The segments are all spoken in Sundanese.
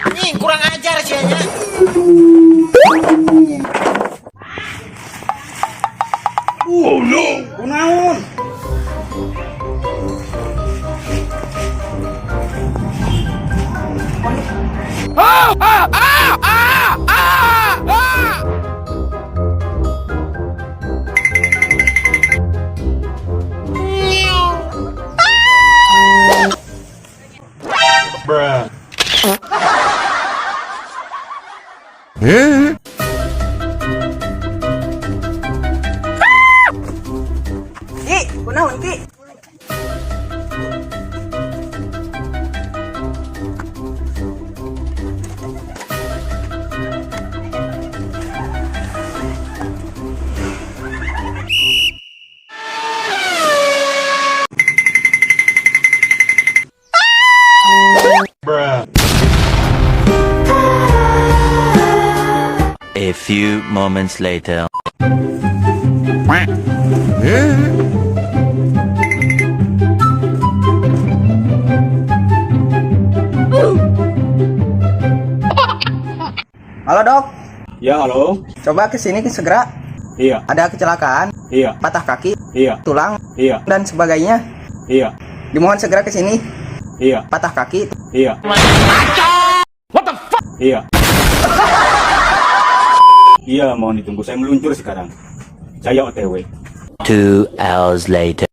Anjing, kurang ajar sih nya. Kunaon? Ki, kunaon Ki? A few moments later. Halo dok, Ya, halo. coba ke sini segera. Iya, Ada kecelakaan, iya, patah kaki, iya, tulang, iya, dan sebagainya. iya, Dimohon segera ke sini. iya, Patah kaki, iya. Iya. Iya, mohon ditunggu. Saya meluncur sekarang. Saya OTW. 2 hours later.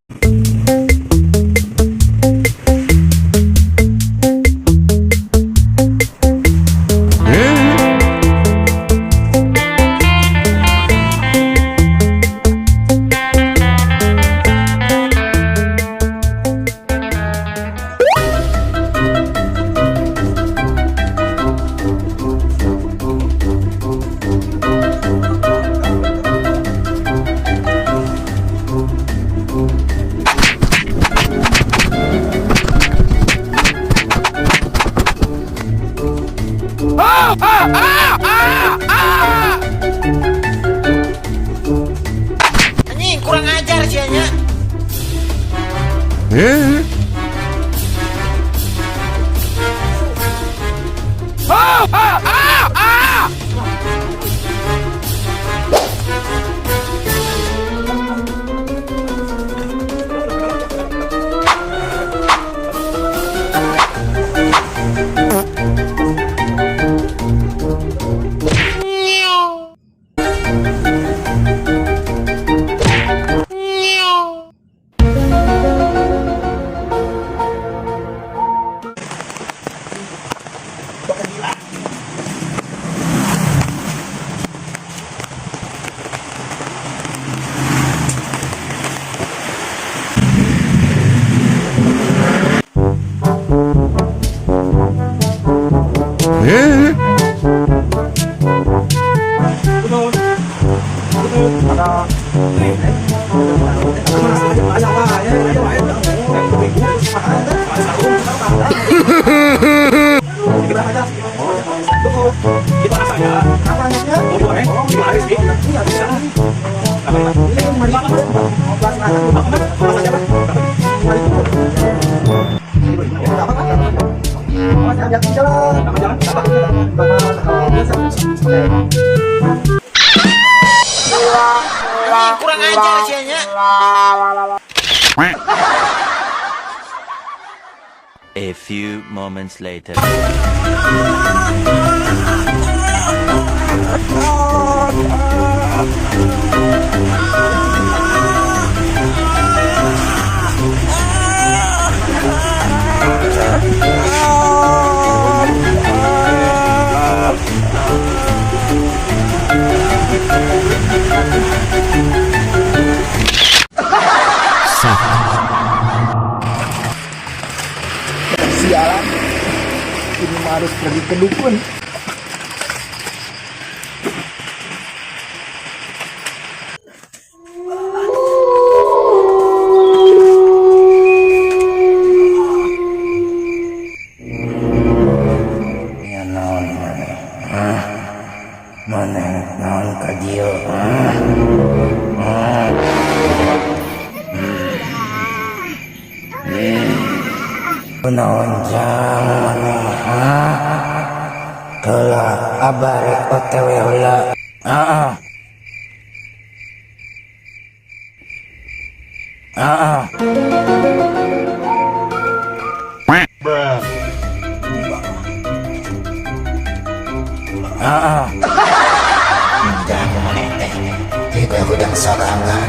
Anjing, kurang ajar sih nya. Itu anak saya. Mau digoreng? Gimana, Rizky? Bisa. Anjing, kurang ajar sih nya. A few moments later. Sialan. Ini mah harus pergi ke dukun. dieu? Kunaon jang maneh, ha? Keula, Abah rek OTW heula. Heeh. Heeh. Heeh. Jang maneh teh. Tiba hudang sorangan.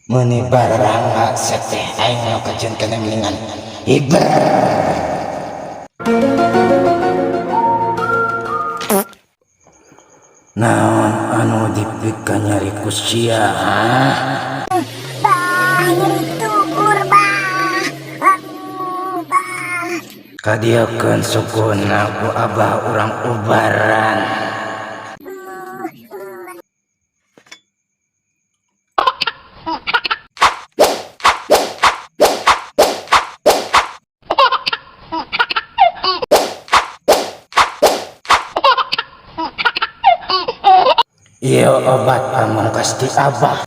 Meuni barangga sia teh, aing nu kajeun kana milingan. Iber. Naon anu dipikanyeri ku sia, ha? Bah, nyeri tukur, Bah. Aduh, Bah. Kadieukeun sukuna ku Abah urang ubaran. Ieu obat pamungkas ti Abah.